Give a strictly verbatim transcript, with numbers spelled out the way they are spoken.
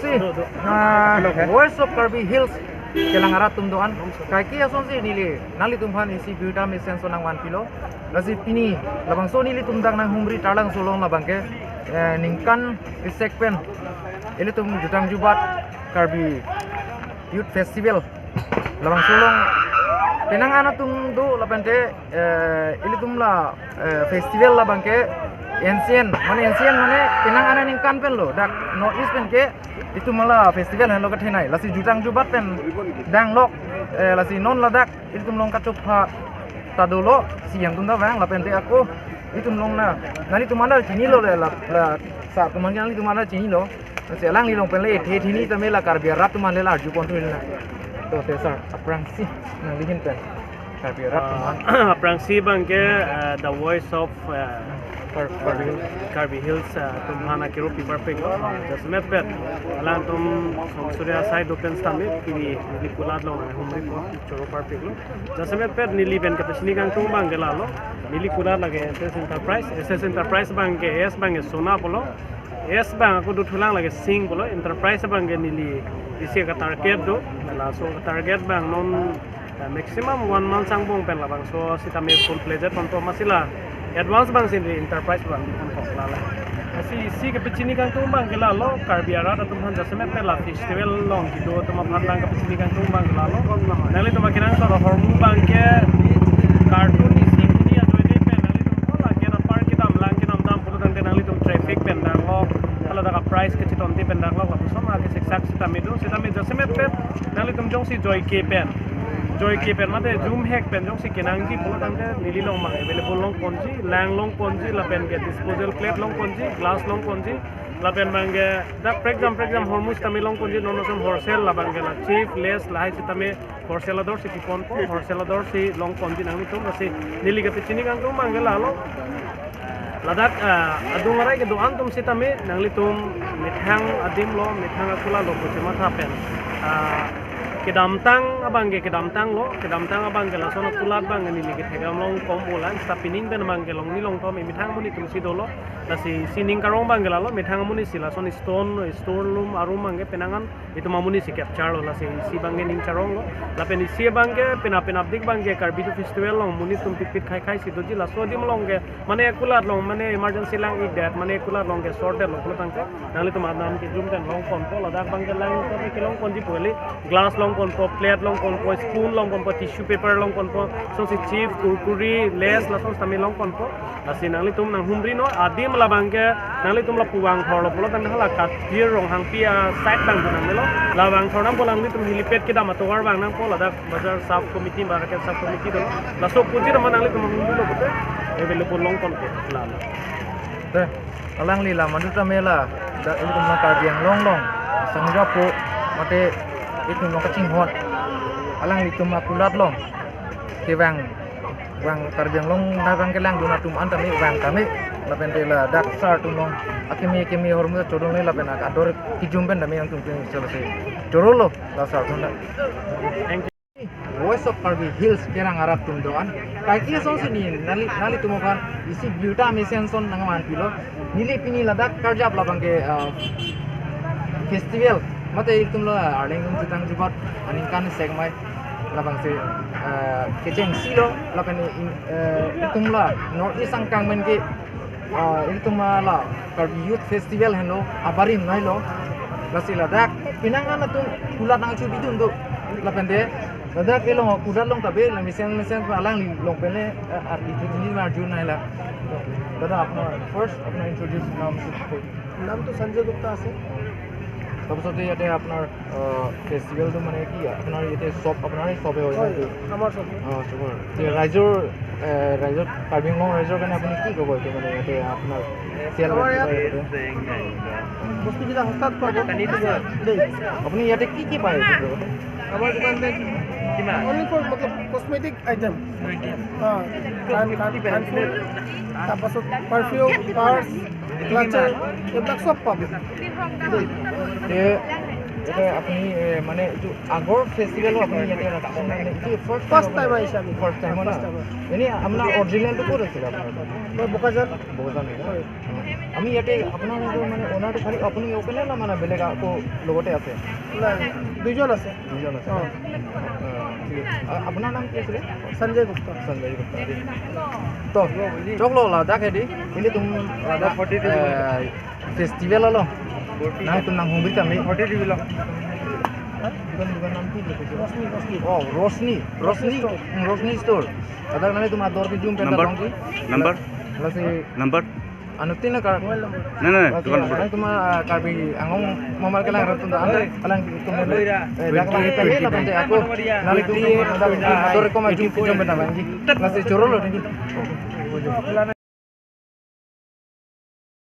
Si, ah, Voice of Karbi Hills kelang arat atum do-an. Kaike asonsi neli nanglitum aphan isi birta mesen ason nangvanpilo. Lasi pini labangso nelitum dak nanghumri tarlangso along labangke, eh, ningkan isek pen ilitum jutang jubat Karbi Youth Festival labangso along penang an atum do lapente, eh, ilitum la, eh, festival labangke ancient, mane ancient mane penang an aningkan pen lo, dak North East pen ke itum la festival henlo kethenei, lasi jutang jubat pen danglok, eh, lasi non ladak itum along kachopha ta dolo, si yang atum ta vang lapente ako itum along na, nanglitum anta chinilo le la, la sir atum anta nanglitum anta chinilo. Lasi alangli along pen le ethe ethe ni tame la Karbi arat atum anta le la arjupon thu na. To te sir, aphrangsi nangli ahin pen Karbi arat atum anta. Ah, aphrangsi abangke, ah, The Voice of, ah, Kar-, Karbi Hills. Karbi Hills, ah, atum aphan akero pi parpik. Ah, jasemet pen alangtum Song Surya asai do pen sitame pini neli kulat along humri po choro parpiklo. Jasemet pen neli pen kapachini kangtung abangke lalo. Neli kulat lake S S Enterprise, S S Enterprise abangke S abangke Sona pulo. S abang ako dothulang lake Singh pulo. Enterprise abangke neli isi ka-target do. Laso ka-target abang non, eh, maximum one month angbong pen labangso sitame full-fledged ponpo, amatsi la advance abangsi neli Enterprise abang ponpo lala. Lasi isi kapachini kangtung abangke lalo, Karbi arat atum aphan jasemet pen la festival along kedo atum aphan nang kapachini kangtung abangke lalo. Nanglitum akenangsot ahormu abangke cartoon isi hini ajoine pen nanglitum ko lake rapar kedam lang kedam dam pulo tangte nanglitum traffic pen danglok, hala dak price kachetongte pen danglok, lapuson akesiksak sitame do, sitame jasemet pen nanglitum jongsi joike pen, joike pen mate jumhek pen jongsi kenangji pulo tangte neli along abang available longponji, lang longponji, lapen ke disposal plate longponji, glass longponji, lapen abangke dak prekjam prekjam hormu sitame longponji, non ason wholesale labangke la chief, less lahai sitame wholesale ador si kiponpo, wholesale ador si longponji nanglitum. Lasi neli kapachini kangtung abangke lalo. Ladak, ah, adung arai kedo-an atum sitame nanglitum methang adim lo, methang akulat lo pusi matha pen, ah, kedamtang abangke kedamtanglo, kedamtang abangke lason akulat abangke neli kethekdam longkom ulan, sita pining pen abangke longle longtom methang amonit atum si dolo. Lasi isi ning karong abangke lalo, methang amonit si lason stone, stone room arum abangke penang an itum amonit si capture lo, lasi isi abangke ning charonglo. Lapen isi abangke penap penapdik abangke Karbi Youth Festival along monit atum pitpit khei khei si doji, laso adim along ke mane akulat along mane emergency lang-ikdet, mane akulat along ke shortdet lo pulo tangte nanglitum anam kejum pen longponpo, ladak abangke lang kelongponji pu kali, glass longponpo, plate longponpo, spoon longponpo, tissue paper longponpo, lasonsi chips, kurkure, Lays, lason sitame longponpo. Lasi nanglitum nanghumri non, adim labangke nanglitum lapu Vangthor lo pulo tangte hala Kathir Ronghangpi aside abang tu nangmelo. La Vangthor nangpo, nanglitum helipad kedam atovar abang nangpo, ladak bazar sub committee, market sub committee do. Laso aphuji nama nanglitum nanghumri lo pute available longponpo lalo. Te, alangli la mandu tame la, dak ilitum la Karbi Anglong along sangjapo mate itum along kachinghon, alanglitum akulat along kevang, vang Karbi Anglong nang vang kelangdun atum an tame vang tame, lapente ladak sar atum along akimi akimi ahormu chodunle lapen ador kejum pen tame nangtum pen sel se chorolo la sar atum ta. Thank you. Voice of Karbi Hills kerang arat atum do-an. Kaike asonsi neli, neli, nanglitum aphan isi birta mesen ason nangvanpilo. Neli pini ladak karjap labangke, ah, festival mate itum la arleng atum jutang jubat aningkan isek amei labangsi, ah, kechengsi lo lapen in, eh, itum la North East angkang pen ke, ah, itum la Karbi Youth Festival henlo, abarim nai lo. Lasi ladak penang an atum kulat nangchobidun do. Lapente ladak elong kulat along tabe la mesen mesen alangli along pen le, eh, arti tu jini marjun nai la. দাদা, আপোনাৰ ফাৰ্ষ্ট আপোনাৰ ইন্ট্ৰডিউচ নামটো কৈ। নামটো সঞ্জয় গুপ্তা আছে। তাৰপিছতে ইয়াতে আপোনাৰ, আহ, ফেষ্টিভেলটো মানে কি, আপোনাৰ ইয়াতে শ্বপ, আপোনাৰ শ্বপে হয় ন হয়, এইটো? আমাৰ শ্বপ। অ, শ্বপৰ। এতিয়া ৰাইজৰ, এ, ৰাইজৰ, কাৰ্বি আংলং ৰাইজৰ কাৰণে আপুনি কি ক'ব এইটো, মানে, ইয়াতে আপোনাৰ চেল আমাৰ ইয়াত ইয়াতে? বস্তুবিলাক সস্তাত পাব। দেই। আপুনি ইয়াতে কি কি পায় এইটো? আমাৰ দোকানতে কিমান? Only for, মতলব, কছমেটিক আইটেম। অ, কাণ, কাণ, কাণফুল, তাৰপাছত পাৰফিউম, পাৰ্চ, ক্লাচাৰ, এইবিলাক চব পাব। দেই। এ, এতিয়া আপুনি, এ, মানে, এইটো আগৰ ফেষ্টিভেলো আপুনি ইয়াতে ৰাখিছে নে? এইটো ফাৰ্ষ্ট ফাৰ্ষ্ট টাইম আহিছে আমি। ফাৰ্ষ্ট টাইম ন? First time. এনেই আপোনাৰ অৰিজিনেলটো ক'ত আছিলে আপোনাৰ? মই বোকাজান। বোকাজান ন? হয়। আমি ইয়াতে আপোনাৰ এইটো মানে অনাৰটো খালি আপুনি অকলে না, মানে, বেলেগ আকৌ লগতে আছে? নাই, দুইজন আছে। দুইজন আছে ন? অ। অ, ঠিক আছে। আ-, আপোনাৰ নাম কি আছিলে? সঞ্জয় গুপ্তা। সঞ্জয় গুপ্তা দেই। To, choklo ladak hedi. Ini tum ladak, forty two eh, festival lo. Nangtum nanghumri kami. Forty two lo. Dukan, dukan নাম কি? Rosni, Rosni. Oh, Rosni. Rosni, Rosni Store. Hmm, Rosni Store. Ladak nanglitum ador kejum pen Number? Datang ki. Number? Lasi Number? Anuttin na kar. Mobile number. Nai, nai, nai, lasi dukan number. Nanglitum, ah, Karbi Anglong mamat kelang arat atum ta. Kelang atum ta. Eh, dak lang kita ni lapen te ako. Nanglitum, ah, ador koma jum kejum pen datang ki. Lasi choro lo, thank you.